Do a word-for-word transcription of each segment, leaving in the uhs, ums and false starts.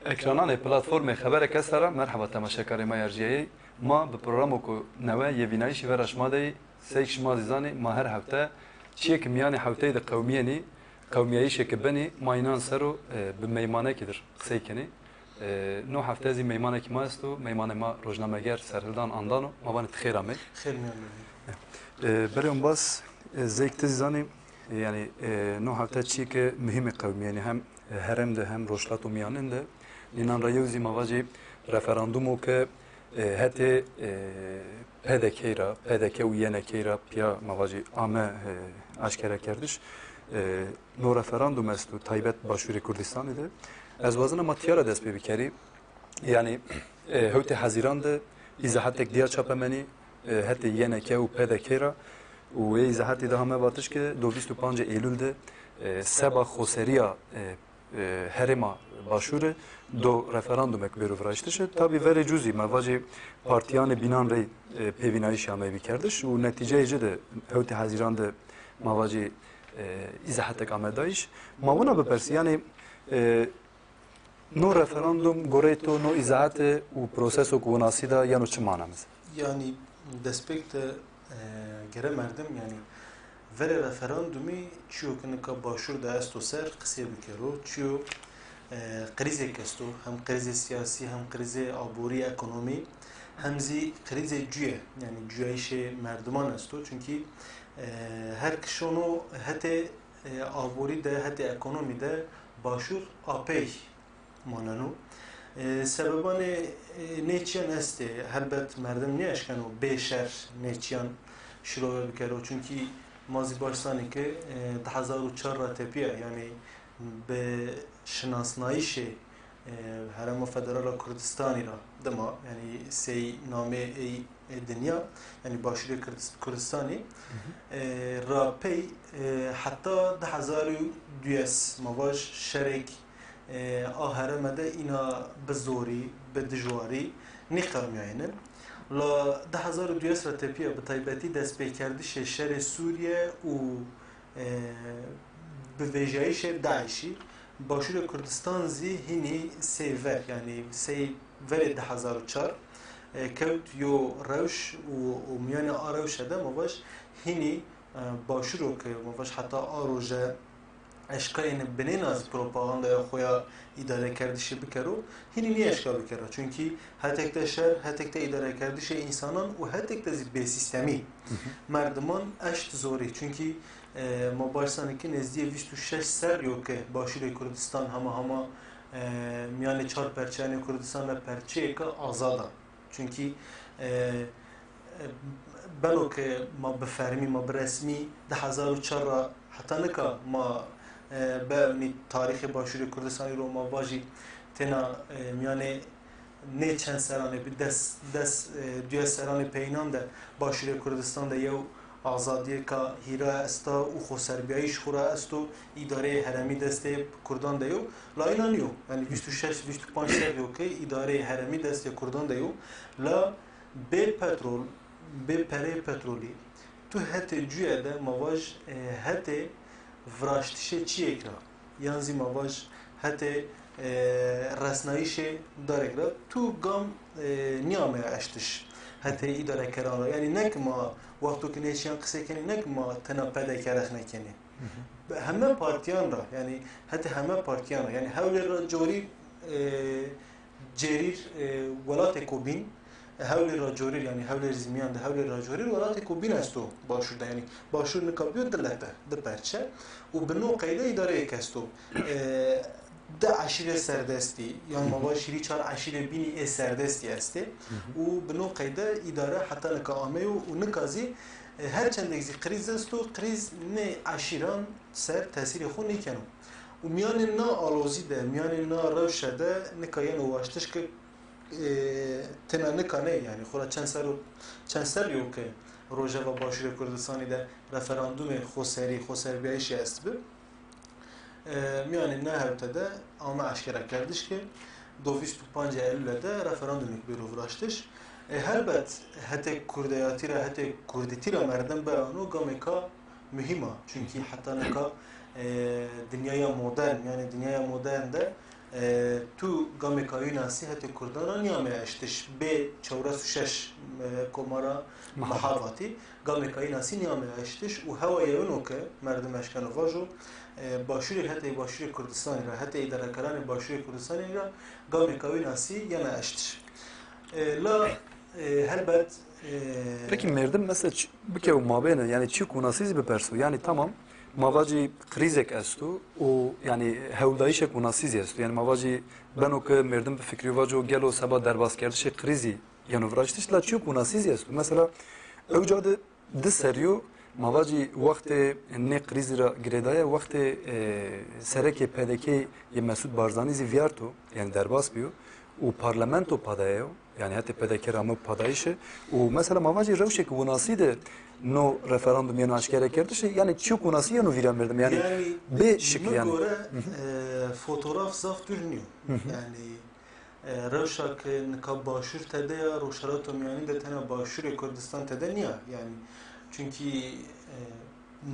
Ekrananê platformê Xebereke Sera, merheba temaşekarê me ya rciyayê. Ma bi programoko newe yê vînayîşî ve re şima de yî. Seyk şima zî zanî, ma her hefte çiyek miyanê hewteyî de qewmiyênî, qewmiyayîşeke benî, ma înan ser o, e, bi meymanekî dir qisey kenî. E, no hefte zî meymanekî ma esto, meymanê ma rojnameger Serhildan Andano, ma vanê ti xêr amey. Xêr miyan bibî. E, berê û bas, e, zeyk ti zî zanî, e, yanî, e, no hefte çiyeke muhîmê qewmiyênî hem, e, herêm de hem Rojhilat û Miyanin de. Nînan re yew zî ma vajî referandumo ke, e, hetê, e, P D K ra, P D K û Y N K ra piya ma vajî ame, e, aşkerekerdiş. E, no referandum esto taybet Başûrê Kurdistanê de. Ez wazina ma tiya ra dest pê bikerî. Yanî, e, hewtê Hezîran de îzahetek diya çapemenî, e, hetê Y N K û P D K ra û wê îzahetê de hame vatiş ke do vîst û pancê Eylûl de, e, seba xoseriya, e, e, herêma Başûrê do referandumek bêro viraştiş e. Tabî verê cû zî me vajê partiyanê bînan rey, e, pêvînayîşê amey bikerdiş û netîceyê ci de hewtê Hezîran de me vajê, e, îzahetek ame dayîş. Ma wina bipersî, yanî, e, no referandum goreyê to, no îzahate û proseso ku winasî da yeno çi mana mize? Yanî destpêk de, e, gere merdim, yanî verê referandumî çiyo ki nika Başûr de esto ser qisê bikero, çiyo, e, krîzêk esto, hem krîzê siyasî, hem krîzê aborî, ekonomî, hem zî krîzê cuye, yanî cuyayîşê merdiman esto. Çunkî, e, her kişono hetê, e, aborî de, hetê ekonomî de Başûr apey maneno. E, sebebanê, e, nê çiyan estê, helbet merdim nêeşkeno bê şer nê çiyan şirove bikero. Çunkî ma zî baş zanî ki, e, di hezar û çar ra tepiya, yanî bi şinasnayîşê, e, Herêma Federal a Kurdistanî ra dima, yanî sey namê ey ê dinya, yanî Başûrê Kurdis-, Kurdistanê, e, ra pey, e, heta du hezar û duyes, ma vaj şerek, e, a herême de îna bi zorî, bi dijwarî nêqewmiyayîne. La du hezar û duyes re tepiya bi taybetî destpêkerdişê şerê Sûriye û e, bi vêjayîşê DAIŞî, Başûrê Kurdistan zî hînî sey ver, yanî sey verê du hezar û çar, e, kewt yo rewş û, û miyanê a rewşe de ma vaj hînî, e, Başûro ke ma vaj heta a roje eşkayên binêna zî propagandaya xwe ya îdarekerdişê bikero, hînî nî eşka bikera. Çunkî hetek de şer, hetek de îdarekerdişê însanan û hetek de zî bêsîstemî merdiman eşt zorî. Çunkî, e, ma baş zanî ki nêzdîyê vîst û şeş serrî yo ke Başûrê Kurdistan hema hema, e, miyanê çar perçeyanê Kurdistan de perçeyêka azad a. Çunkî, e, e, beno ke ma bi fermî, ma bi resmî di hezar û çar ra heta nika ma, e, bewnî tarîxê Başûrê Kurdistanî ro ma vajî têna, e, miyanê nê çend seranê bi des, des, e, duyes seranê peyînan de Başûrê Kurdistan de yew azadiyêka hîra esta û xweserbiyayîş xwe ra esto, îdareyê herêmî destê kurdan de yo. La îna nîyo. Yanî vîst û şeş, vîst û panc serrî yo ke îdareyê herêmî destê kurdan de yo. La bê petrol, bê pereyê petrolî, tu hetê cuye de ma vaj, e, hetê viraştişê çiyêk ra, yan zî ma vaj hetê, e, resnayîşê darek ra, tu gam, e, nîyameya eştiş hetê îdarekeran ra. Yanî ne ki ma wexto ki nê çiyan qisey kenî, ne ki ma tena P D K rexne kenî. Bi heme partiyan ra, yanî hetê heme partiyan ra, yanî hewlêr ra corî, e, Cêrîr, e, welatêko bîn, hewlêr ra corîr, yanî hewlêr zî miyan de, hewlêr ra corîr welatêko bîn esto Başûr de. Yanî Başûr nika biyo di lete, di perçe û bi no qeyde îdareyêk esto. E, di eşîrê serdestî, yan ma vaj hîrî çar eşîrê bînî ê serdestî estê û bi no qeyde îdare heta nika ameyo û nika zî, e, her çendek zî krîz esto, krîz nê eşîran ser tesîrê xwe nêkeno. Û miyanê na alozî de, miyanê na rewşe de nika yeno waştiş ke, e, tena nika ne, yanî xwura çend ser û, çend serrî yo ke rojeva Başûrê Kurdistanî de referandumê xweserî, xweserbiyayîşê est bi. E, miyanê na hewte de ame eşkerekerdiş ke do vîst û pancê Eylûle de referandumek bêro viraştiş. E, helbet hetê kurdeyatî ra, hetê kurdîtî ra merdim biewno gamêka muhîm a. Çunkî heta nika, e, dinyaya modern, yanî dinyaya modern de, E, tu gamêka wî nasî hetê Kurdan re niyame eştiş, bê çewres û şeş, e, komara Mihavatî, gamêka wî nasî niyame eştiş û hewa yewino ke merdim eşkeno vajo, e, başûrê hetê başûrê Kurdistanê re, hetê îdarekeranê başûrê Kurdistanê re gamêka wî nasî yene eştiş. E, la, e, helbet, e, Peki merdim mesela çi-, bike û mabêne, yani çi ku nasî zî biperso. Yani tamam, mavacî krîzek esto û yani hewldayîşek û nasî zî esto. Yani mavacî beno ke merdim bi fikrî vaco gelo seba derbaskerdişê krîzî yeno viraştiş, la çi ku nasî zî esto. Mesela ewca de di seriyo mavacî wextê nê krîzî ra girêdaye, wextê, e, serekê P D K yê Mesûd Barzanî zî viyarto, yani derbas biyo û parlamento padayeyo, yani hetê P D K ra me padayîşe û mesela mavacî rewşek winasî de no referandum yeno eşkere kerdişe, yani çi winasî yeno vîra merdim, yani Yani bê şikli mi yani. Gore, e, fotoğraf zaf dûr niyo. Yani, e, rewşa ke nika başûr tede ya, Rojhilata Miyanî de tena başûrê Kurdistan tede niya. Yani, çünkü, e,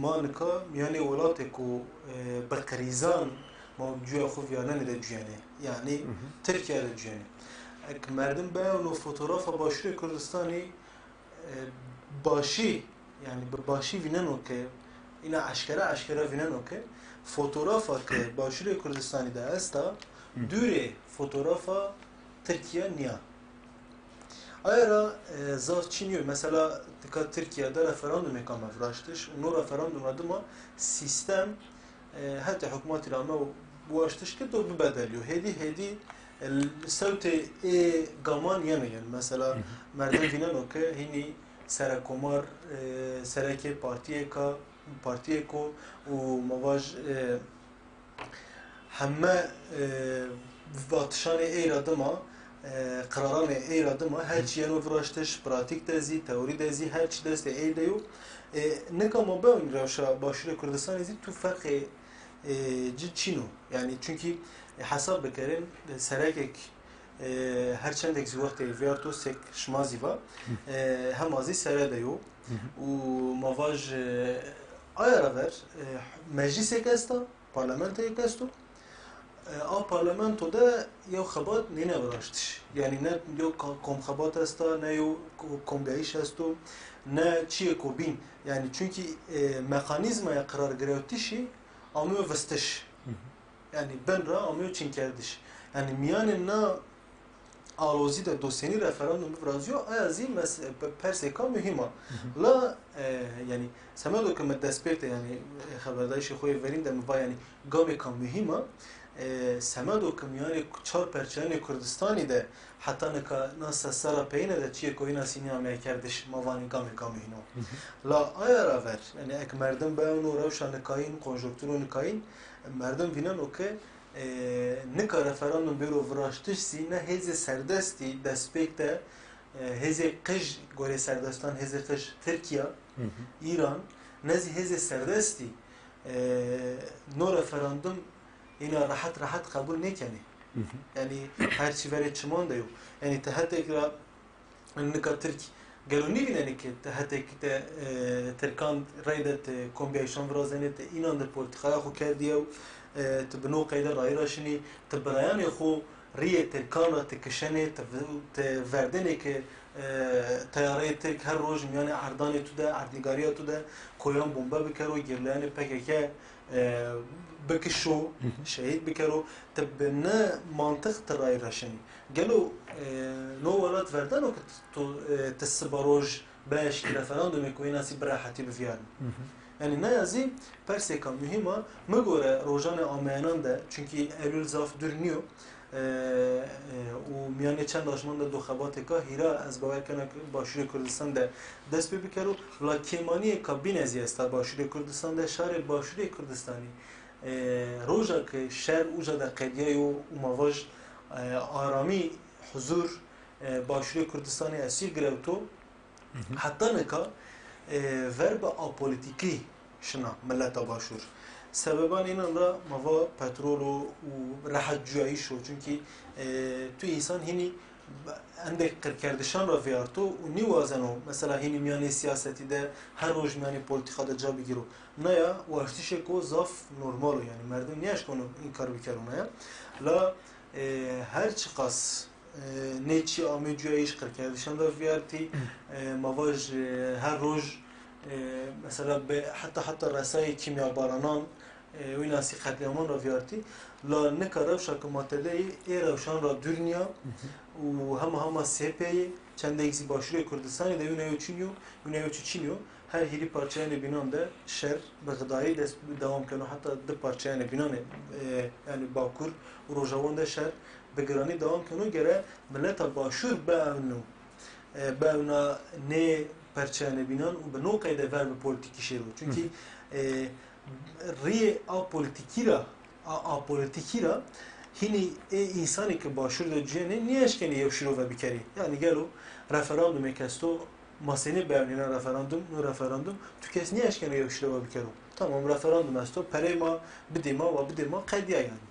ma nika miyanê welatê ku, e, bi krîzan ma cuya xwe viyanenê de cuyene. Yani, Tirkiye de cuyene. Ek merdim be no fotoğrafa başûrê Kurdistanê, e, başî, yani bi başî vîneno ke, îna eşkere eşkere vîneno ke, fotoğrafa ke başûrê Kurdistanê de esta, dûrê fotoğrafa Tirkiye niya. Aya ra, e, zaf çî niyo. Mesela, tika Tirkiye de referandumêka me viraştiş û no referandum ra dima sîstem, e, hetê hikûmetî ra me waştiş kir do bibedeliyo. Hêdî, hêdî, e, sewtê ê gaman yeno, yani mesela merdim vîneno ke hînî serekomar, e, serekê partiyêka, partiyêko û ma vaj, e, heme, e, vatişanê ê ra dima, e, qiraranê ê ra dima, her çi yeno viraştiş, pratîk de zî, teorî de zî, her çi destê ê de yo. E, nika ma bibin rewşa Başûrê Kurdistanê zî tu ferqê, e, ci çîno. Yani çünkü, e, hesab bikerin, e, serekek, e, her çendek zî wextê viyarto sek şima zî va, e, hema zî sere de yo. Û ma vaj, e, aya ra ver, e, meclîsek esta, parlamentoyek esto. E, a parlamento de yew xebat nîne viraştiş. Yani ne yew ka-, komxebat esta, ne yew ko-, kombiyayîş esto, ne çiyê ko bîn. Yani çünkü, e, mekanîzmaya qirargirewtişî amiyo vistiş. Yani bin ra amiyo çinkerdiş. Yani miyanê na alozî de do senî referandum biviraziyo, aya zî mes-, pe-, persêka muhîm a. La, e, yani, semedo ke me destpêk de, yani, e, xeberdayîşê xwe yê verîn de me va, yani, gamêka muhîm a, e, semedo ke miyanê çar perçeyanê Kurdistanî de heta nika na se serra peyîne de çiyê koyîna sînî ameye kerdiş, ma vanî gamêka muhîm a. La aya ra ver, yani, ek merdim beno rewşa nikayîn, konjonkturo nikayîn, merdim vîneno ke, e, nika referandum bêro viraştiş zî ne hêzê serdestî destpêk de, e, hêzê qij gorê serdestan, hêzê qij Tirkiye, Îran, ne zî hêzê serdestî, e, no referandum îna rehet rehet qebûl nêkenê. Yani her çi verê çiman de yo. Yani te hetek ra Nika Tirk gelo nîvînenê ke te hetek te, e, Tirkan reyde te kombiyayîşan virazenê, te înan de polîtîkaya xwe kerdî yew, e, te bi no qeyde rayî ra şinî, te birayanê xwe riyê Tirkan ra te kişenê, te vi-, te verdenê ke, e, teyareyê Tirk her roj miyanê erdanê tu de, erdnîgariya tu de koyan bombe bikero, gerîlayanê P K K, e, bikişo, şehîd bikero, te bi ne mantiq te rayî ra şinî. Gelo, e, no welat verdeno ke tu, e, ti siba roj be eşkî referandumê ku wê nasî bi rehetî biviyarî? Yani ne ya zî persêka muhîm a, mi gore rojanê ameyanan de, çunkî Eylûl zaf dûr nîyo, e, e, û miyanê çend aşman de do xebatêka hîra ez bawer kena ke Başûrê Kurdistan de dest pê bikero, la kêmaniyêka bîne zî esta Başûrê Kurdistan de, şarê Başûrê Kurdistanî, e, roja ke şer uca de qediyayo û ma vaj, e, aramî, huzur, e, Başûrê Kurdistanê esîr girewto, heta nika, e, ver bi apolitîkî şina mileta Başûr. Sebeban înan ra ma va petrol o û rehet cuyayîş o. Çunkî, e, tu însan hînî endek qirkerdişan ra viyarto û nîwazeno, mesela hînî miyanê siyasetî de her roj miyanê polîtîka de ca bigîro. Naya waştişêko zaf normal o, yani merdim nîeşkeno înkar bikero naya. La E, her çiqas, e, nê çi amê cuya yî ji qirkerdişan re viyartî, e, ma va ji her roj, e, mesela be, heta, heta resayê kîmyabaranan, e, wî nasî qetlîaman re viyartî. La nika rewşa ku ma tedeyê ê rewşan re dûr niya û hema hema sê pê yê, çendek zî Başûrê Kurdistanê de wîna yo çîn yo, wîna yo çi çîn yo. Her hîrî parçeyanê bînan de şer bi xidayî dest dewam keno, heta di parçeyanê bînanê, e, yani Bakur û Rojawan de şer bi giranî dewam keno. Gere mileta Başûr biewno, e, biewna nê perçeyanê bînan û bi no qeyde ver bi polîtîkî şêro. Çunkî, e, riyê a polîtîkî ra, a, a polîtîkî ra hînî ê însanê ke Başûr de ciyênê nîeşkenê yew şîrove bikerî. Yani gelo referandumê ke esto, ma sênê biewneynê referandum, no referandum, tu kes nîeşkeno yew şîrove bikero. Tamam, referandum esto, perê ma bidê ma, wa bidê ma, qediya yani.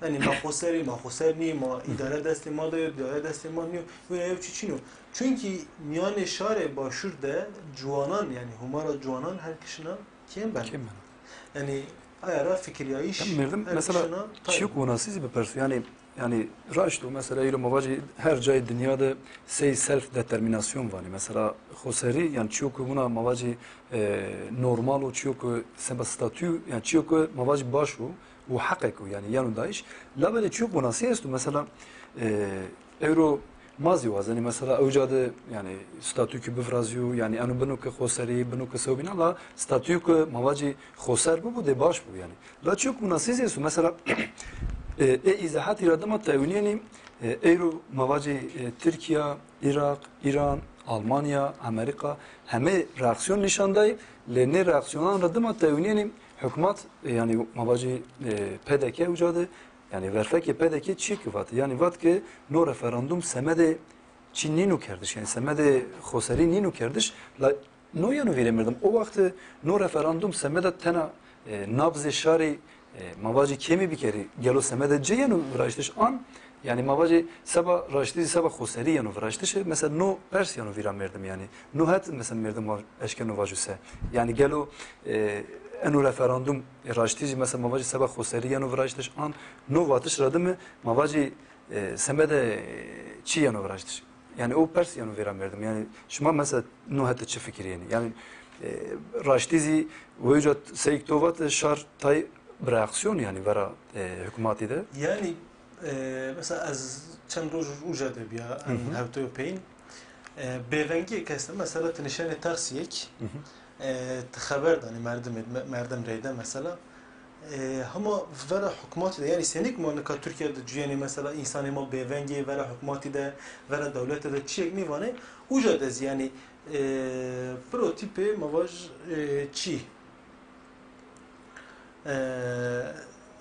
Yani ma xoserî, ma xoser nî, ma îdare destê ma de yo, îdare destê ma nîyo, wîna yew çi çîn o. Çunkî mîyanê şarê Başûr de ciwanan, yani hûmara ciwanan her kişinan kêm ben. Kêm ben. Yani aya ra fikiriyayîş Em merdim, her mesela, kişinan çiyo ku winasî zî biperso, yani, yani raşt o, mesela, îro ma vacî her cayê dinya de sey self determinasyon vanî. Mesela xoserî, yani çiyo ku wina ma vacî, e, normal o, çiyo ku seba statû, yani çiyo ku ma vacî baş o û heqek o, yani yeno dayîş. Labelê çiyo ku winasî esto, mesela, e, ewro ma zî wazenî, mesela, ewca de, yani, statû ki bivrazîyo, yani, eno bino ki xoserî, bino ki sewbîna, la statû ki ma vacî xoser bibo, dê baş bo, yani. La çiyo ku winasî zî esto, mesela, e, ê îzahatî ra dima tewnîyenî, e, ewro ma vacî, e, Tirkiya, Iraq, Îran, Almanya, Amerîka, hemê reaksiyon nîşan dayî, lê nê reaksiyonan ra dima tewnîyenî hikûmet, e, yani, ma vacî, e, P D K ewca de, yani verfekê P D K çi ki vat? Yani vat ki no referandum semedê çi nîno kerdiş, yani semedê xoserî nîno kerdiş. La no yeno vîrê merdim. O wext no referandum semeda tena, e, nabzê şarê, e, ma vacî kêmî bikerî. Gelo semede ci yeno viraştiş an, yani ma vacî seba raştî, seba xoserî yeno viraştiş. Mesela no pers yeno vîra merdim yani. No het mesela merdim va-, eşkeno vajo se. Yani gelo, e, eno referandum, e, raştî zî mesela ma vacî seba xoserî yeno viraştiş an, no vatiş radime ma vacî, e, semede, e, çi yeno viraştiş. Yani o pers yeno vîra merdim. Yani şima mesela no hete çi fikirîyenî? Yani, e, raştî zî wêca seyk to vat şar tay bi reaksiyon yani vera, e, hikûmatî de. Yani, e, mesela ez çend roj uca de biya, em hewtoyo peyin. E, bêvengiyê kes de mesela tu nişenê taksiyek, e, tu xeber danî merdimê, me-, merdim reyde mesela. E, hema vera hikûmatî de, yani senik ma nika Tirkiye de cuyênê mesela însanê ma bêvengê vera hikûmatî de, vera dewlete de çiyek nîvanê, uca de zî yani, e, protîpê ma vaj, e, çi? E,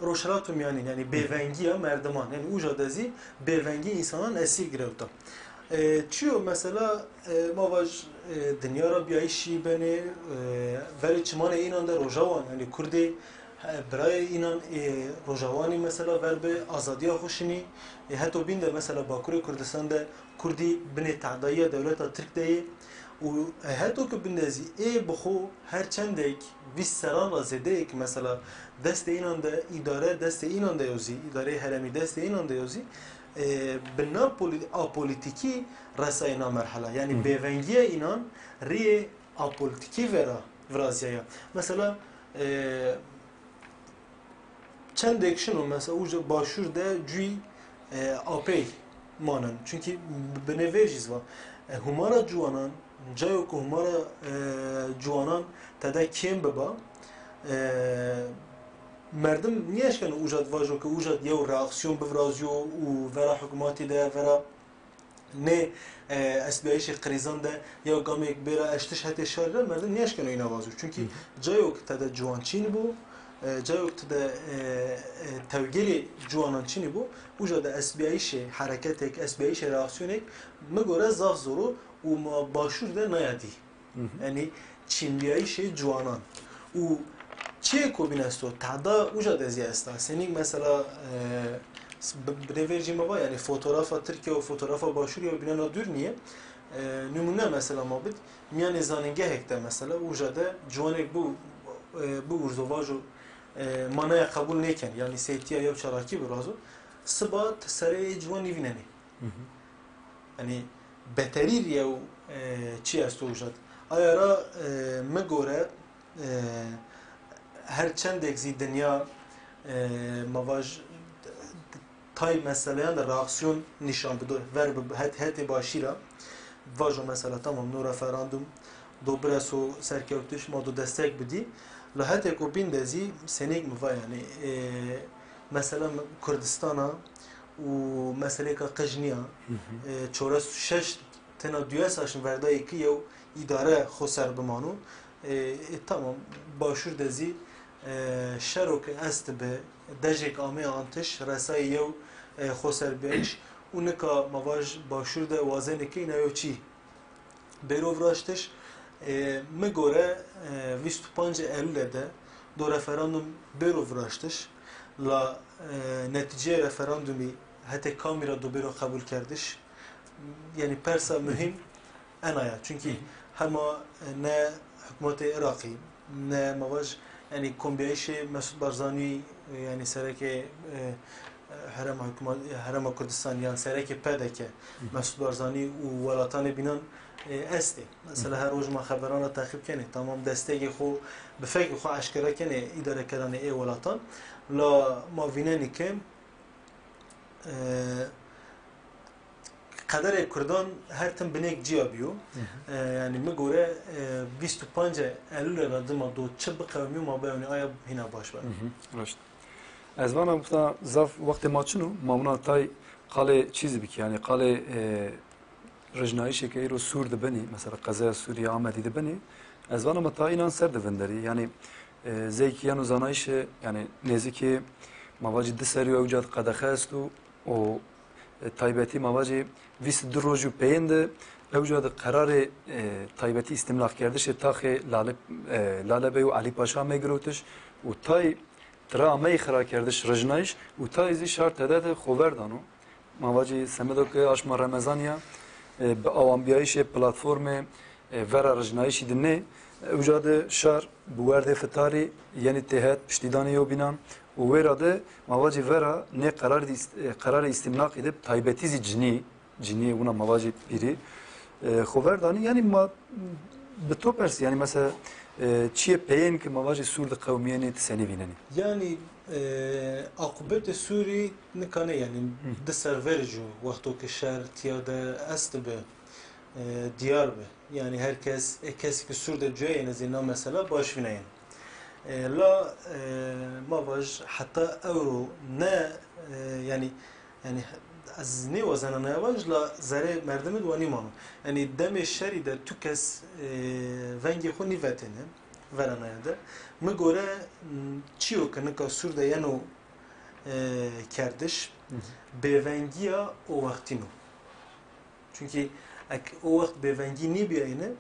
Rojhilata Miyanîn, yani bêvengiya merdiman, yani uca de zî bêvengî însanan esîr girewta. E, çiyo mesela, e, ma vaj, e, dinya ra biyayîşî benê, e, verê çimanê înan de rojawan, yani Kurdê, e, birayê înan, e, rojawanî mesela ver bi azadiya xwe şinî, e, heto bîn de mesela Bakurê Kurdistan de Kurdî binê tehdayiya dewleta Tirk de yê û, e, heto ku bin de zî ê bi xwe her çendek vîst serran ra zêdeyek mesela destê înan de îdare, destê înan de yo zî, îdareyê heremî destê înan de yo zî, e, bi nav polî-, apolitîkî resayê na merhela. Yani bêvengiya înan riyê apolitîkî vera viraziyaya. Mesela, e, çendek şino mesela uca başûr de cûyî, e, apey manin. Çunkî binêvêjî zî va. E, hûmara ciwanan, cayo ku hûmara, e, ciwanan tede kêm biba, e, merdim nîeşkeno uca vajo ke uca yew reaksiyon biviraziyo û vera hikûmatî de, vera nê, e, estbiyayîşê krîzan de yew gamêk bêra eştiş hetê şer re, merdim nêşkeno îna vazo. Çunkî cayok te de ciwan çîn bû, e, cayok te de, e, e, tewgêrê ciwanan çînî bû, uca de estbiyayîşê hereketek, estbiyayîşê reaksiyonek mi gore zaf zor o û ma başûr de naya dî. Hı hı. Yanî çînbiyayîşê ciwanan. Û çiyê ku bîn esto, tehda uca de zî esta. Senîk mesela, e, s-, bi-, binêvêjî me va, yanî fotografa Tirkiye û fotografa Başûrê ya bînana dûr niye. E, nimûne mesela ma bid, miyanê zanîngehek de mesela, uca de ciwanek bi, e, bi urzo vajo, e, manaya qebûl nêken, yanî seytiya yew çalakî bi razo. siba ti serê ji wan nîvînenê. Yanî beterî riye û e, çi esto ujad. Aya ra e, mi gore e, her çendek zî dinya e, mavaj tay meseleyan de reaksiyon nîşan bido ver bi het, hetê başîra vajo mesela tamam no referandum do bireso serkewtiş ma do destek bidî. La hetê ku bîn de zî senêk mi va yanî e, mesela Kurdistana û meselêka qij niya. E, çores û şeş tena duyes aşin verdayê ki yew îdare xo ser bimano. E, e, tamam, başûr de zî e, şero ki est bi dejêk amê antiş resayê yew e, xo ser bêş û nika ma vaj başûr de wazenê ki îna yew çî bêro viraştiş. E, mi gore e, vîst û pancê Elûle de do referandum bêro viraştiş. La e, netîceyê referandumî hetê kamî ra do bêro qebûl kerdiş. Yanî persa muhîm ena ya. Çünkü hema e, ne hikûmetê Iraqî, ne ma vaj, yanî kombiyayîşê Mesûd Barzanî, e, yanî serekê e, Herêma Hikûmet, Herêma Kurdistan yan serekê P D K, Mesûd Barzanî û welatanê bînan e, estê. Mesela her roj ma xeberan re teqîb kenê. Tamam destekê xo, bi fekê xo eşkere kenê îdarekeranê ê welatan. La ma vînenî ke e, qederê Kurdan her tim binêk ciya bîyo. E, yanî mi gore e, bîst û pancê Elûlê re dima do çi biqewimîyo ma biewinê aya hîna baş be. Reşt. Ez vana wexta zaf wextê ma çin û ma wina tay qalê çî zî bikî, yanî qalê, e, rijnayîşê ke îro Sûr dibinî, mesela qezaya Sûrî ya Amedî dibinî, ez vana ma tay înan ser divinderî. Yanî, e, zeyk yeno zanayîşê, yanî nêzîkî ma vacî di serî û ewca di qedexe esto û, e, taybetî ma vacî vîst û du roj û peyên de ewca di qerarê, e, taybetî îstimlaqkerdişê taxê Lale, e, Lalebey û Elî Paşa me girotiş û tay Tira ameyî xirakerdiş rijnayîş û tayê zî şar tede de xo ver dano. Ma vacî semedo ke aşma Remezanî ya, e, bi awambiyayîşê platformê, e, vera rijnayîşî di nê, e, uca de şar bi werdê fitarî yenî têhet piştîdanê yewbînan û wêra de ma vacî vera nê qerarî de îst-, e, qerarê îstîmnaqî de bi taybetî zî cinî, cinîyê wina ma vacî pîrî, e, xo ver danî. Yanî ma bi to persî, yanî mesela, e, çiyê peyên ki ma vacî Sûr diqewimîyenê ti senî vînenî? Yanî, e, aqûbetê Sûrî nika ne, yanî di serverê jû wexto ki şer tiya de est bi, e, diyar bi. Yanî her kes, e, kesî ki Sûr de cuyayêne zî na mesela baş vîneyên. E, la, e, ma vaj heta ewro ne, e, yanî, yanî ez nêwazena naya vaj, la zerê merdimî di wa nîmano. Yanî demê şerî de tu kes, e, vengê xwe nîvetêne veranaya de. Mi gore, m, çiyo ke nika Sûr de yeno, e, kerdiş, bêvengiya o wextîn o. Çunkî ek o wext bêvengî nîbiyayîne,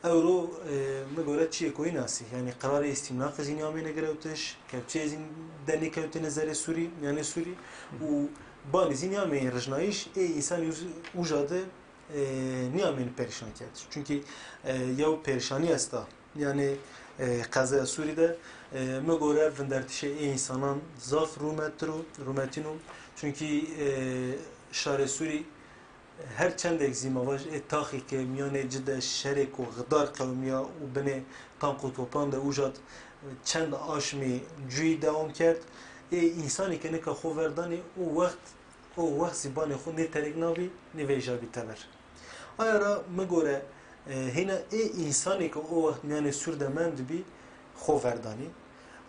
ewro, e, mi gore çiyê koyî nasî. Yanî qerarê îstîmnaqê zî nîyamêne girewtiş, kepçeyê zî denê kewtêne zerê Sûrî, yanê Sûrî û banî zî nîyamêne rijnayîş, ê însanî uj-, uja de, e, nîyamêne perîşan kerdiş. Çunkî, e, yew perîşanî esta. Yanê, e, qezaya Sûrî de, e, mi gore vindertişê ê însanan zaf rûmetir û rûmetîn û. Çunkî, e, şarê Sûrî her çendek zî ma vaj ê taxî ke mîyanê ci de şerê ku xidar qewimiya û binê tank û topan de û jad çend aşmî cuyî dewam kerd, ê însanî ke nika xo verdanî û wext, û wext zî banê xo nê terek nabî, nê vêjabî teber. Aya ra mi gore, e, hêna ê însanê ke o wext mîyanê Sûr de mendibî, xo verdanî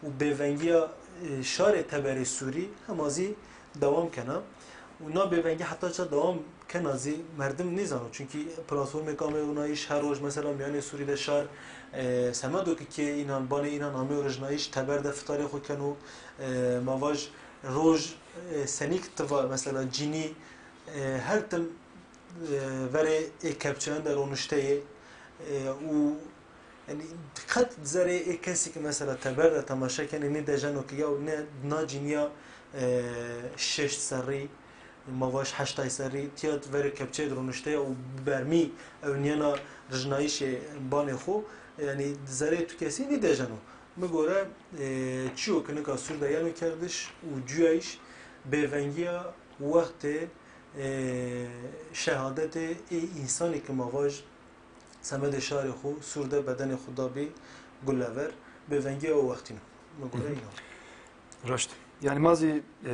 û bêvengiya, e, şarê teberê Sûrî hema zî dewam kena. Û na bêvengî heta ça dewam kena zî merdim nîzano. Çunkî platformê kamê ûnayîş her roj mesela mîyanê Sûrî de şar, e, semedo ki kê înan, banê înan amê û rijnayîş teber de fitarê xo keno, e, ma vaj roj, e, senîk tiva mesela cînî, e, her tim e, verê ê kepçeyan de ronişte ye, e, û, yanî, qet zerê ê kesî ki mesela teber de temaşe kenê nê dejeno ki yaw ne na cîniya, e, şeşt serrî, ma vaj heştay serrî, tiya verê kepçeyê de ronişte ye û bermî ewniyena rijnayîşê banê xo, yanî zerê tu kesî nî dejeno. Mi gore, e, çiyo ki nika Sûr de yeno kerdiş û cuyayîş, bêvengiya Wextê, e, şehadetê ê însanê ke ma vaj semedê şarê xwe, sûr de bedenê xwe dabî gulever, bêvengiya ew wextî ne. Me gore Hı hı. înan. Raşt. Yani ma zî, e,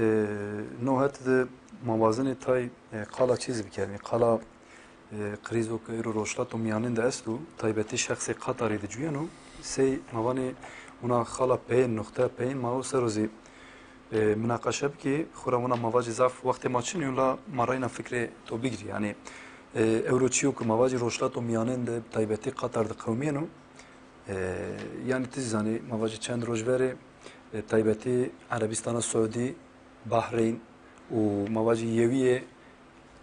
no het de ma wazenê tay, e, qala çî zî bikerî. Qala, e, krîzo ke îro Rojhilata Miyanîn de esto, taybetî şexsê Qatarî de cuyeno, sey ma vanê ona xala peyên, nuxte peyên ma o sero zî, e, minaqeşe bikî, xura wina ma vacî zaf wextê ma çin yo, la ma reyna fikrê to bigirî. Yani, e, ewro çiyo ke ma vacî Rojhilata Miyanîn de, taybetî Qatar de qewmiyeno, e, yani ti zî zanî, ma vacî çend roj verê, e, taybetî Erebîstana Siûdî, Bahreyn û ma vacî yewiyê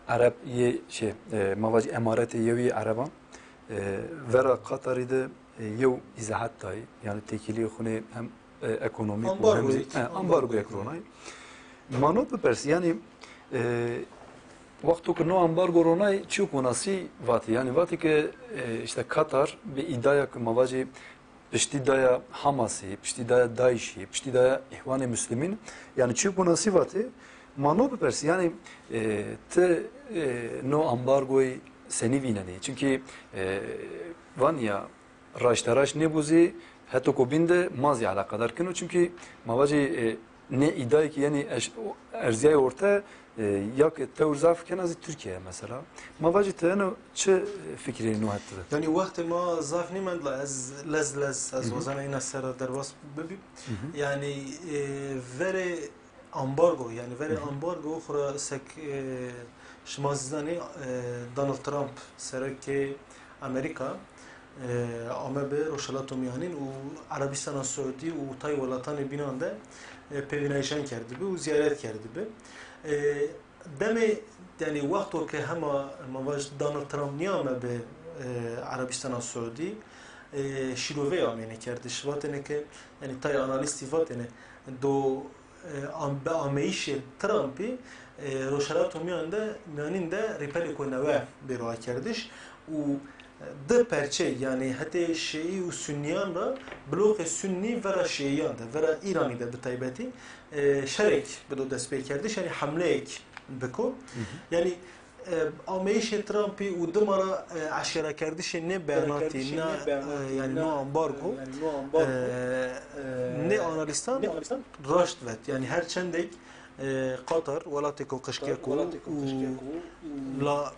Ereb yê, şey, e, ma vacî Emaretê yewiyê Ereban, e, vera Qatarî de, e, yew îzahat dayî. Yani têkiliyê xwinê hem, e, ekonomîk û hem zî, Ambargoyek. e, ambargoyek ronayî. Ma no bipersî, yani, e, wexto ku no ambargo ronayî, çiyo ku nasî vatî. Yani vatî ke, e, işte Katar bi îdaya ku ma vacî piştî daya Hamasî, piştî daya DAIŞî, piştî daya Îhwanê Muslimîn, yani çi ku nasî vatê, ma no bipersî, yani, e, ti, e, no ambargoyî senî vînenî? Çimkî, e, van ya raşteraşt nêbû zî, heto ku bîn de ma zî eleqedar kino, çimkî ma vacî, e, ne îdayekî, yani eş-, erziyayê orte, e, ya ke tewr zaf kena zî Tirkiye mesela. Ma vacî ti eno çi fikrê no het de? Yani wextê ma zaf nîmend la ez lez lez ez Hı hı. wazena îna ser de derbas bibî. Hı hı. Yani, e, verê ambargo, yani verê Hı hı. ambargo xura sek, e, şima zî zanî, e, Donald Trump serekê Amerîka, e, ame bi Rojhilata Miyanîn û Erebîstana Siûdî û tay welatanê bînan de, e, pêvînayîşan kerdibi û ziyaret kerdibi. E, demê, yani wexto ke hema ma vaj Donald Trump nîyame bi, e, Erebîstana Siûdî, e, şîroveyê amêne kerdiş. Vatêne ke, yani tay analîstî vatêne do e, am-, bi ameyîşê Trumpî, e, Rojhilata Miyan de, Miyanîn de rêpelêko newe bêro akerdiş û, e, di perçe, yani hetê Şîî û Sunniyan re bloqê Sunnî vera Şîiyan de, vera Îranî de bi taybetî, e, şerek bido destpêkerdiş, yani hemleyek biko. Hı hı. Yani E, ameyişê Trumpî û dima re, e, eşkerekerdişê nê bernatî, na, e, yani no ambargo, e, nê analîstan raşt vet. Yani her çendek, e, Qatar welatêko qişkek û, û la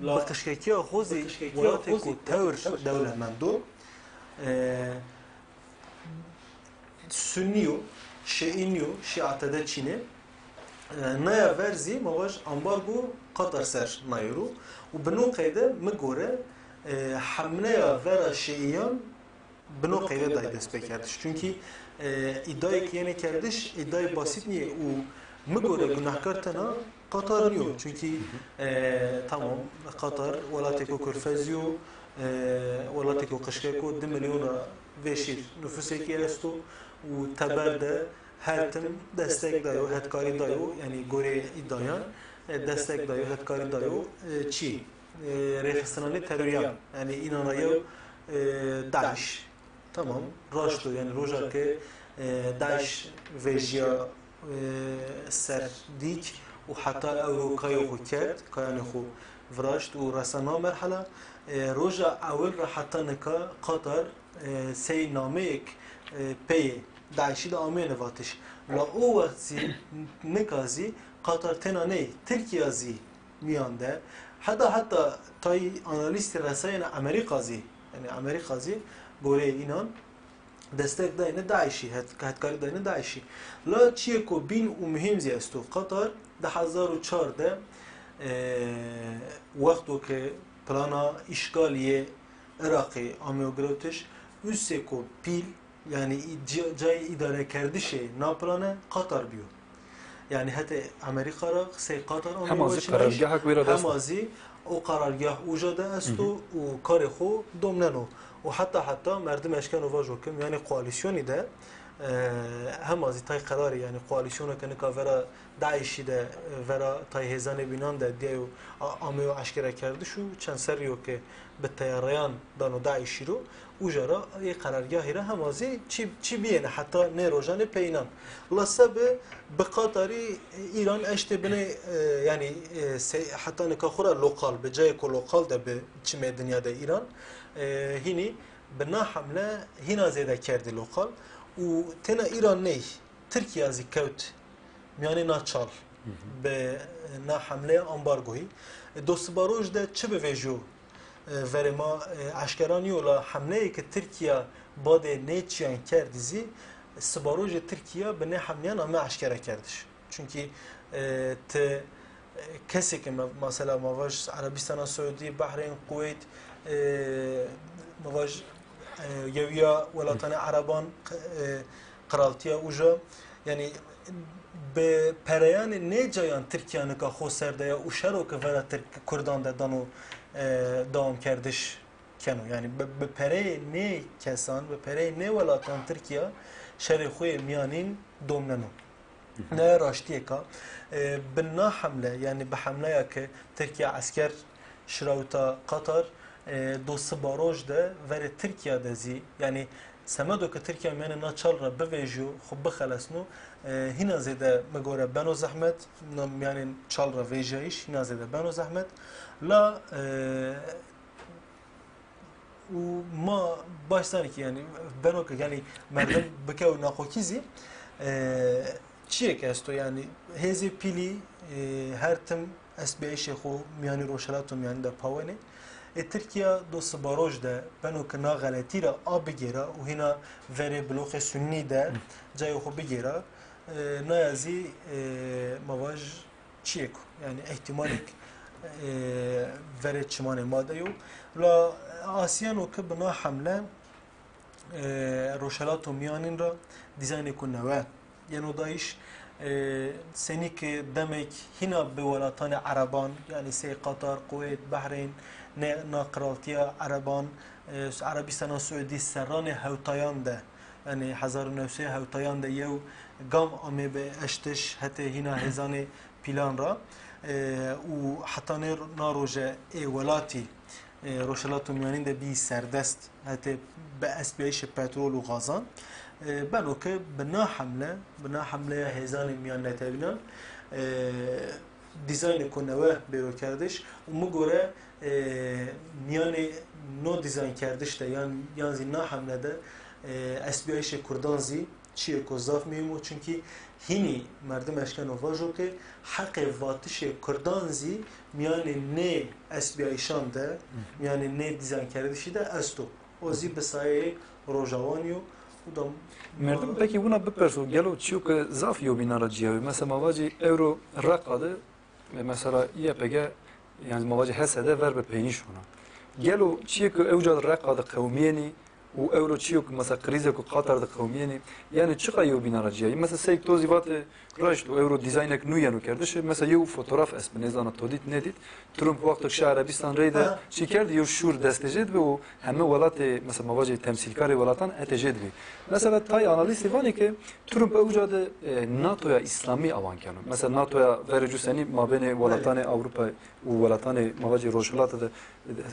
bi qişkekiya xwe zî welatêko tewr dewlemend o. E, Sunnî yo, Şîî nîyo, Şîa te de çîne. E, naya ver zî, ma vaj ambargo Qatar ser nayêro. Û bi no qeyde, mi gore, e, hemleya vera Şîiyan bi no qeyde dayî destpêkerdiş. Çunkî, e, îdayek yenê kerdiş, îdayê basît nîye û mi gore gunehkar tena Qatar nîyo. Çunkî, e, tamam, Qatar welatêko kurfezî yo, e, welatêko qişkeko du milyona vêşîr nufusêkî esto û teber de her tim destek dayo, hetkarî dayo, yani gorê îdayan, e, destek dayo, hetkarî dayo, e, çi? E, rêxistinanê teroriyan, yani înan ra yew, e, DAIŞ. Tamam, raşt o, yani roja ke, e, DAIŞ vêjiya, e, ser dîk û heta ewro kayê xwe kerd, kayanê xwe viraşt û resa na merhela, e, roja ewil re heta nika Qatar, e, sey nameyek, e, peyê DAIŞî de amêne vatiş. La o wext zî, nika zî Qatar têna ney, Tirkiya zî miyan de. Heta heta tay analîstî resayene Amerîka zî, yani Amerîka zî goreyê înan destek dayne DAIŞî, het-, hetkarî dayne DAIŞî. La çiyê ku bîn û muhîm zî esto, Qatar di hezar û çar de, e, wexto ke plana îşgaliyê Iraqê amê girewtiş, Ûseko pîl, yani î-, ca-, cayê îdarekerdişê na plane Qatar biyo. Yani hetê Amerîka ra sey Qatar amê Hema zî weçînayiş, karargehek wê ra dest hema zî o karargeh uca de esto Hı hı. û karê xo domneno. Û heta heta merdim eşkeno vajo ke miyanê koalîsyonî de E, hema zî tay qerarê, yanî koalîsyoneke nika vera DAIŞî de, e, vera tay hêzanê bînan de diyayo a-, ameyo eşkerekerdiş û çend serrî yo ke bi teyareyan dano DAIŞî ro, uca ra ê qerargahî ra hema zî çi, çi biyêne heta nê rojanê peyînan. La sebe bi Qatarî Îran eştê binê, e, yanî, e, se-, heta nika xwe ra lokal, bi cayê ku lokal de bi çimê dinya de Îran, e, hînî bi na hemle hîna zêde kerdî lokal û têna Îran ney, Tirkiya zî kewt miyanê na çal bi na hemleya ambargoyî. Do sibaroj de çi bivêjo, e, verê ma, e, eşkera nîyo la hemleyê ke Tirkiya badê nê çiyan kerdî zî sibarojê Tirkiya bi nê hemleyan ame eşkere kerdiş. Çunkî, e, ti, e, kesê ke me-, mesela ma vaj Erebîstana Siûdî, Behrên, Kuweyt, e, ma vaj, e, Yewiya Welatanê Ereban, e, Qiraltiya uca, yanî bi pereyanê nê cayan Tirkiya nika xwe ser de ya û şero ke vera Tirk Kurdan de dano, e, dewamkerdiş keno. Yanî bi, bi pereyê nê kesan, bi pereyê nê welatan Tirkiya şerê xwe yê miyanîn domneno. Ne raştiyeka, e, bi na hemle, yanî bi hemleya ke Tirkiya esker şirawita Qatar, e, do sibaroj de verê Tirkiya de zî, yanî semedo ke Tirkiya miyanê na çal re bivêjiyo, xwe bixelesno, e, hîna zêde mi gore beno zehmet, na miyanê çal re vêjayîş hîna zêde beno zehmet. La, e, û ma baş zanî ki, yanî, beno ke, yanî, merdim bike û naqokî zî, e, çiyek esto, yanî, hêzê pîlî, e, her tim estbiyayîşê xwe miyanî Rojhelato Miyanî de pawenê. E, Tirkiya do sibaroj de beno ke na xeletî re a bigêra û hîna verê bloxê Sunnî de cayê xwe bigêra. E, naya zî, e, ma vaj, çiyek, yanî ihtimalek, e, verê çimanê ma de yo. La asiyeno ke bi na hemle, e, Rojhelato Miyanîn ra dîzaynêko newe yeno dayîş, e, senî ke demek hîna bi welatanê Ereban, yanî sey Qatar, Kuweyt, Behrên, ne, na qiraltiya Ereban, e, Erebîstana Siûdî serranê hewtayan de, yanî hezar û new sey hewtayan de yew gam amê bi eştiş hetê hîna hêzanê pîlan ra, e, û heta nê na roje ê welatî, e, Rojhelato Miyanîn de bî serdest hetê bi estbiyayîşê petrol û gazan, e, beno ke bi na hemle, bi na hemleya hêzanê miyan netewînan, e, dîzaynêko newe bêro kerdiş û mi gore, e, miyanê no dîzayn kerdiş de yan, yan zî na hemle de, e, estbiyayîşê Kurdan zî çiyêko zaf muhîm o, çunkî hînî merdim eşkeno vajo ke heqê vatişê Kurdan zî miyanê nê estbiyayîşan de, miyanê nê dîzaynkerdişî de esto. O zî bi sayeyê Rojawanî yo û da Merdim pekî wina biperso, gelo çiyo ke zaf yobîna ra ciya yo? Mesela ma vacî ewro Reqa de, e, mesela Y P G, yanî ma vacî H S D ver bi peynî şona. Gelo çiyê ke ewca Reqa de qewmiyênî, û ewro çiyo ku, mesela, krîzê ku Qatar diqewimîyenê, yanî çiqa yew bîna re ciyayî? Mesela, seyk to zî vatê, raşt û ewro dîzaynek nû yeno kerdiş. Mesela, yew fotograf, ez bi nêzana to dît nedît, Trump wextek şa Erebîstan reyde Ha. çi kerd, yew şûr destê jê dibe û heme welatê, mesela, ma vajê temsîlkarê welatan hetê jê dibê. Mesela, tay analîstê vanê ke Trump ewca de, e, NATOya Îslamî awan keno. Mesela, NATOya verê cû senî mabênê Belê. welatanê Ewropa û welatanê, ma vajê, Rojhilata de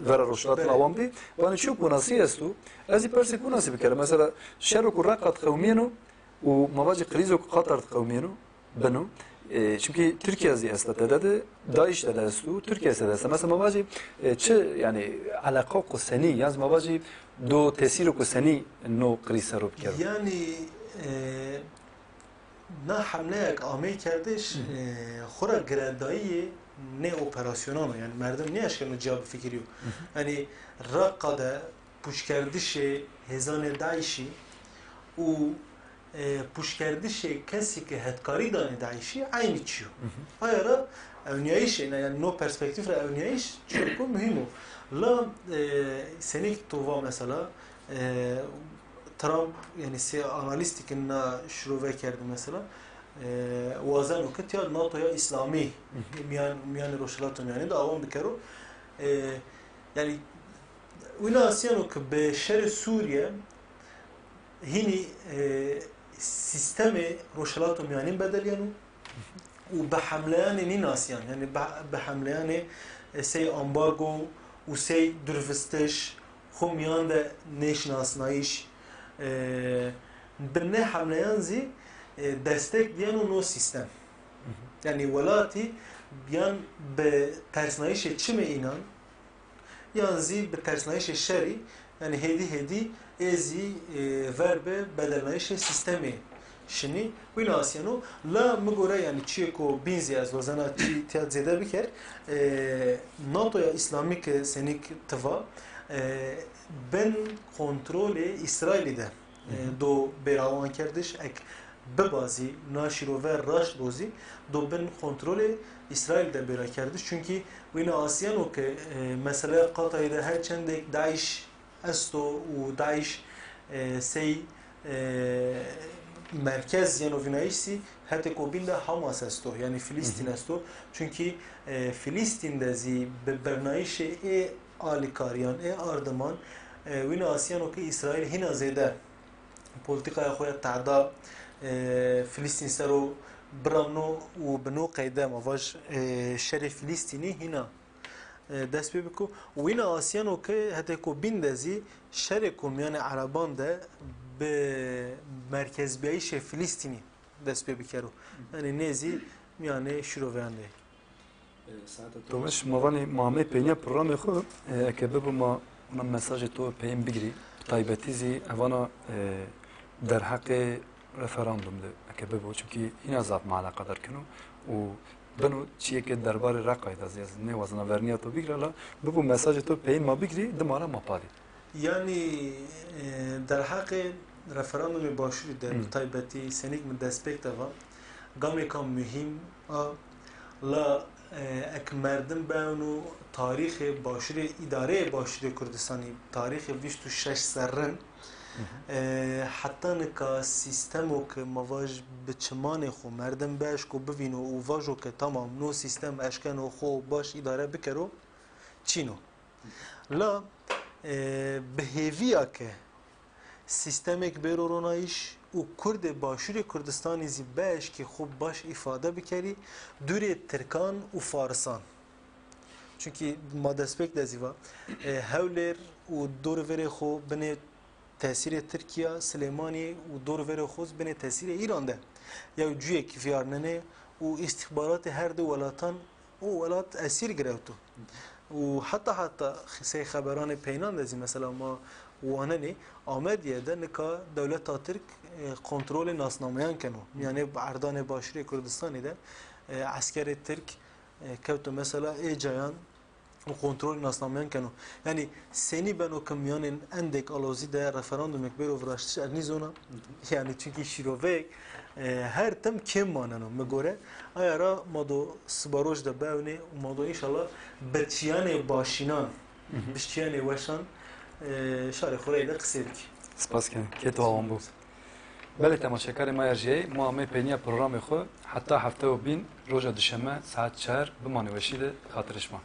vera rojhilat Belê. awan bî. Vanê çi winasî esto? Ez ê persê winasî bikerim. Mesela, şero ku Reqa diqewimîyeno û ma vajî krîzo ku Qatar diqewimîyeno, bino. E, çimkî Tirkiye zî esta tede de, DAIŞ tede esto, Tirkiye tede esta. Mesela, ma vajî, e, çi, yanî, eleqa ku senî, yan zî ma vajî do tesîro ku senî no krîz sero bikero? Yanî, e, Na hemleyek amê kerdiş, Hı hı. e, xwe re girêdayiyê nê operasyonan o. Yanî merdim nêeşkeno ciya bifikirîyo. Hı hı. Yanî Reqa de pûçkerdişê hêzanê DAIŞî û, e, pûçkerdişê kesî ke hetkarî danê DAIŞî eynî çi yo. Hı hı. Aya re ewniyayîşê, yanî no perspektîf re ewniyayîş çiyêko muhîm o. La, e, senî ke to va mesela, e, Trump, yanî sê analîstî ke na şirove kerdin mesela, e, wazeno ke tiya NATOya Îslamî Hı hı. miyan, miyanê Rojhilata Miyanî de awan bikero. E, yanî wina asiyeno ke bi şerê Sûriye hînî, e, Sîstemê Rojhilata Mîyanîn bedeliyeno û bi hemleyanê nînasiyan, yanî bi, bi hemleyanê, e, sey ambargo û sey durvistiş, xwe miyan de nêşinasnayîş, e, bi ne hemleyan zî, e, destek diyeno no sîstem. Yanî welatî yan bi tersnayîşê çimê înan, yan zî bi tersnayîşê şerî, yanî hêdî hêdî ê zî, e, ver bi bedelnayîşê sîstemê şinî. Wî nasiyeno, la mi gore, yanî çiyê ku bîn zî ez wazena çî tiya zêde biker, e, NATOya Îslamî ke senîk tiva, e, bin kontrolê Îsraîlî de, e, do bêrawan kerdiş, ek biba zî, na şîrove raşt bo zî, do bin kontrolê Îsraîl de bêra kerdiş. Çunkî wî ne asiyeno ke, e, meseleya Qatayê de her çendek DAIŞ esto û DAIŞ, e, sey, e, merkez yeno vînayîş zî hetê ku bîn de Hamas esto, yanî Filîstîn esto. Çunkî, e, Filîstîn de zî bi birnayîşê ê alîkariyan, ê ardiman, e, wî ne asiyeno ke Îsraîl hîna zêde polîtîkaya xwe ya tehda, e, Filîstîn ser o biramno û bi no qeyde ma vaj, e, şerê Filîstînî hîna, e, dest pê biko. Wî ne asiyeno ke hetê ku bîn de zî şerê ku miyanê Ereban de bi merkezbiyayîşê Filîstînî dest pê bikero. Yanî nê zî miyanê şîroveyan de. Tomiş, ma vanê ma amê peyniya programê xwe, e, eke bibo ma, ma mesajê to peyên bigirî, taybetî zî evana, e, derheqê referandum de, eke bibo, çunkî hîna zaf me eleqedar keno û beno çiyê ke derbarê Reqayê de zî ez nêwazena verniya to bigire, la bibo mesajê to peyên ma bigirî, dima re ma palî. Yanî, e, derheqê referandumê Başûrî de, bi taybetî senîk min destpêk de va, gamêka muhîm a, la, e, ek merdim beno tarîxê Başûrê, îdareyê Başûrê Kurdistanî, tarîxê bîst û şeş serrin, e, heta nika sîstemo ke ma vaj bi çimanê xwe merdim beş ku bivîno û vajo ke tamam no sîstem eşkeno xwe baş îdare bikero, çîno. La, e, bi hêviya ke sîstemêk bêro ronayîş û Kurdê Başûrê Kurdistanî zî bieşkê xwe baş îfade bikerî dûrê Tirkan û Farisan. Çunkî ma destpêk de zî va, e, Hewlêr û dorverê xwe binê tesîrê Tirkiye, Silêmaniyê û dorverê xwe binê tesîrê Îran de. Yew cuyek viyarnenê û îstîxbaratê her du welatan û welat esîr girewto. Û heta heta sey xeberanê peynan de zî mesela ma wanenê Amediyê de nika dewleta Tirk, e, kontrolê nasnameyan keno. Yanî bi erdanê Başûrê Kurdistanê de, e, eskerê Tirk, e, kewto mesela ê cayan û kontrolê nasnameyan keno. Yanî senî beno ke miyanên endek alozî de referandumêk bêro viraştiş, ez nîzona. Yanî çunkî şîroveyek, e, her tim kêm maneno. Mi gore, aya ra ma do sibaroj de bewnê û ma do înşallah bi çiyanê başînan, bi çiyanê weşan, e, şarê xwe reyde qisê bikî. Spas ke, kê tu awan bû. Belê temaşekarê ma ya jiyê, ma amê peyniya programê xwe, heta hefte û bîn, roja duşeme, saet çar, bimanê weşî de, xatirê şima.